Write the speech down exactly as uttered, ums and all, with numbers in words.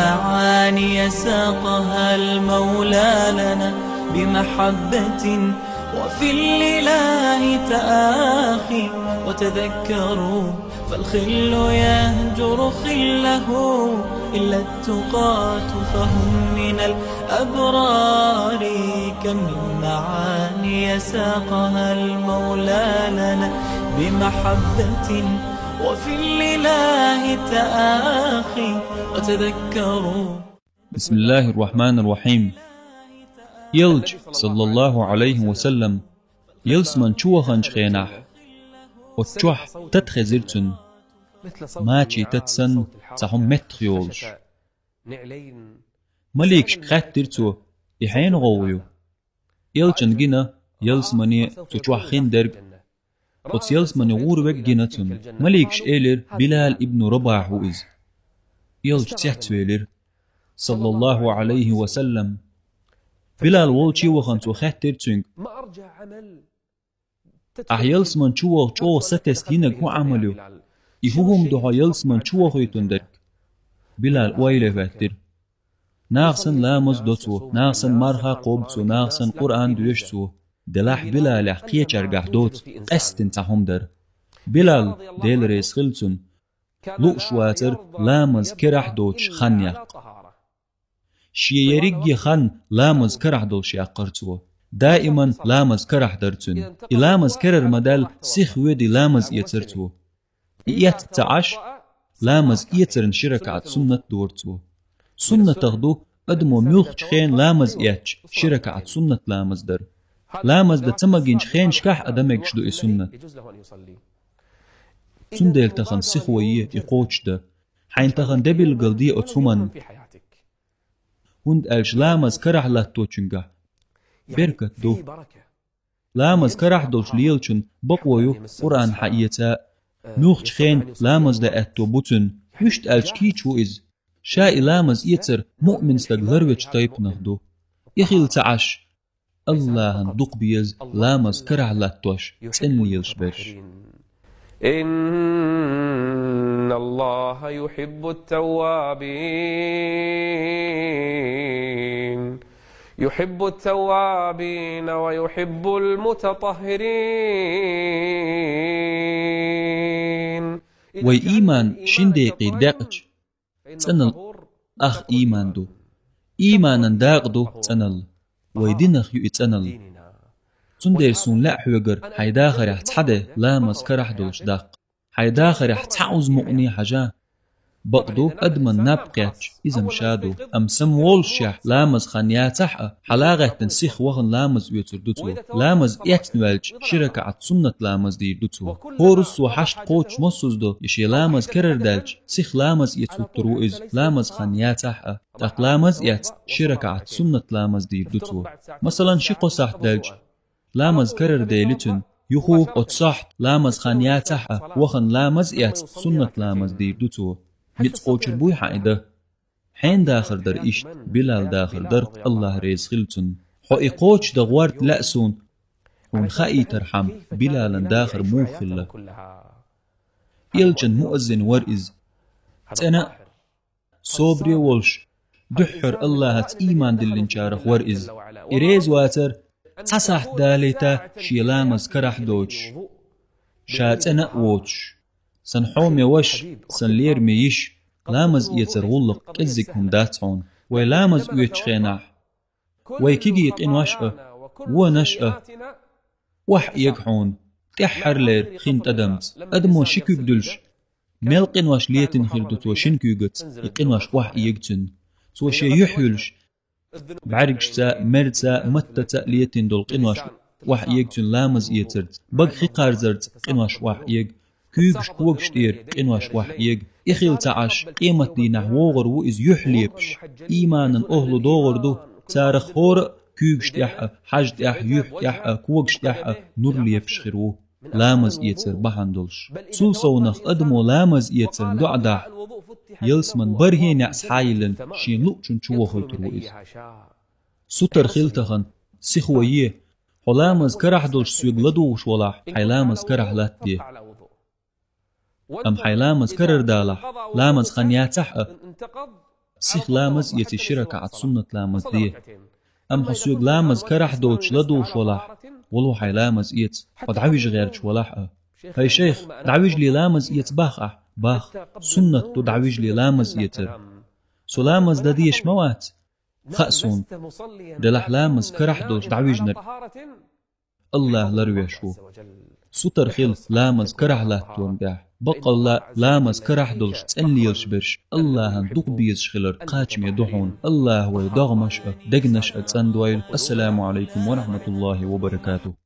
معاني ساقها المولى لنا بمحبة، وفي الإله تآخي وتذكروا، فالخل يهجر خله إلا التقاة فهم من الأبرار. كم من معاني ساقها المولى لنا بمحبة، وفي الإله تآخي وتذكروا. بسم الله الرحمن الرحيم. Элча, саллаллаху алейхи ва саллам, ялсамани чу ваханчу хенахь, оцу чохь тата хезира цунна, мачийн тата санна, цхьа хӀума меттах йолуш. Маликашка хаьттира цо: «И хьенан гӀовгӀа ю?» Элчана гина ялсамане, цу чохь хиндерг. Оцу ялсамане гӀур верг гина цунна. Маликаша элира: «Билал ибн Рабах ву иза». Элча цецвелира, саллаллаху алейхи ва саллам. Билал волчу вахана, цо хаьттира цуьнга: «Ахь ялсамани чу ваха чӀогӀа сатесна йинарг хӀун Ӏамал ю? И хӀун хӀума ду хьо ялсамани чу вахийтина дерг?» Билал ойла хӀоьттира. Наха санна ламаз до цо, наха санна марха кхобу цо, наха санна Къуръан доьшу цо. Делахь Билалехь кхечаьргахь доцу къаьсттина цхьа хӀума дар. Билал, Дела реза хила цунна, лууш вацара ламаз керахь доцуш хан яккха. Шен ерриге хан ламаз карахь долуш яккхара цо. Даиман ламаз карахь дара цуьнан. И ламаз керар ма даьлла, сиха воьдий ламаз эцара цо. И эцна ца Ӏаш, ламаз эцаран ши ракаӀат суннат дора цо. Суннатах ду адамо муьлххачу хенахь ламаз эцча ши ракаӀат суннат ламаз дар. Ламаз дан ца магинчу хенашкахь а дан мегаш ду и суннат. Цундела тахана сихо е и кхочушдан. Хьайна тахана де билгалде оцу хӀуманна. ХӀунда аьлча ламаз карахь латточуьнгахь беркат ду. Ламаз карахь долуш лелачун бакъо ю Къуръан хьаэца а, муьлххачу хенахь ламаз дан аьтто бу цуьнан. Вуьшта аьлча кийча ву иза. Ша и ламаз эцар муъмин стаг ларвечу тайпанах ду. И хилла ца Ӏаш, Аллахьан дукха беза ламаз карахь латтош, цӀена лелаш берш. إن الله يحب التوابين، يحب التوابين ويحب المتطهرين. Вай ийман шин декъе декъча, цӀаналла ах ийман ду. Ийманан дакъа ду цӀаналла. Вай динах ю и цӀаналла. Цундела суна лаьа хьоьгара хьайн дахарехь цхьа де ламаз карахь долуш даккха. Хьайн дахарехь цхьа уза мукъане хьажа. Бакъ ду, адаман наб кхетча, иза-м ша ду. Амма самаволлушехь, ламаз хан яцахь а, хьала а гӀеттина сиха вахана ламаз оьцур ду цо. Ламаз эцна ваьлча, ши ракаӀат суннат ламаз дийр ду цо. ХӀоруссо хьашт кхочуш массуза до, и шен ламаз карар даьлча, сиха ламаз эца хӀуттур ву иза, ламаз хан яцахь а. ТӀаккха ламаз эцна, ши ракаӀат суннат ламаз дийр ду цо. Масалан, ши-кхо сахьт даьлча, ламаз карар дели цуьнан, юха оцу сахьт ламаз хан яцахь а, вахана ламаз эцна, суннат ламаз дийр ду цо. Ницкъ кхочур буй хьан и дан? Хьенан дахар дара иштта? Билал дахар дара, Аллахь реза хила цунна. Хьо и кхочушдан гӀорта лаьа суна, хьуна хаийтархьама, Билалан дахар муха хилла. Элчан муаззин вара иза. ЦӀена а, собаре а волуш, дуьххьара Аллахьаца ийман диллинчарах вара иза. И реза вацара цхьа сахьт далийта шен ламаз карахь доцуш, ша цӀена а воцуш. Сан хьоме ваша, сан лераме йиша, ламаз эцар гӀуллакх кӀеззиг хӀума дац хьуна. Вай ламаз оьцучу хенахь, вай кегий къинош а, вонаш а охьаэга хьуна, тӀаьххьарлера хин тӀадамца. Адамо ши куьг дуьллуш, мел къинош летийна хир ду цо шина куьйгаца, и къинош охьаэга цуьнан. Цо шен юьхь юьллуш, бӀаьргашца а, мерца а, маттаца а летийна долу къинош охьаэга цуьнан ламаз эцарца, бага хи кхарзарца къинош охьаэга, куьйгаш когаш тӀера къинош охьаэга. И хилла ца Ӏаш, къематдийнахь вогӀур ву иза юьхь лепаш. Ийманан охӀла догӀур ду, царах хӀора а куьйгаш тӀехь а, хьаж тӀехь, юьхь тӀехь а, когаш тӀехь а нур лепаш хир ву, ламаз эцар бахьана долуш. Цул совнах адамо ламаз эцарна доӀа дахь, ялсаман бархӀе неӀ схьайиллина шен луучун чу вохуьйтур ву иза. Сутара хила тахана, сихо е, хьо ламаз карахь долуш соьга ладугӀуш валахь, хьайн ламаз карахь латтаде. Амма хьайн ламаз карар далахь, ламаз хан яцахь а, Сиха ламаз эций ши ракаӀат суннат ламаз де. Амма хьо соьга ламаз карахь долчу ладугӀуш валахь, вало хьайн ламаз эца, хьо дӀавижа гӀерташ валахь а. ХӀай шайх, дӀавижале ламаз эца бах ахь, бах, суннат ду дӀавижале ламаз эцар. Со ламаз дан дезаш ма вац, хаьа суна. Делахь ламаз карахь долуш дӀавижнарг АллахӀ ларвеш ву. Сутара хила ламаз карахь латтонан тӀехь. Баккъалла а ламаз карахь долуш цӀена лелаш берш АллахӀан дукха безаш хиларг кхачаме ду хьуна. АллахӀа вай догӀмаш а, дегнаш а цӀандойла. Ассаламу Ӏалайкум ва рахьматуллахӀи ва баракатухӀ.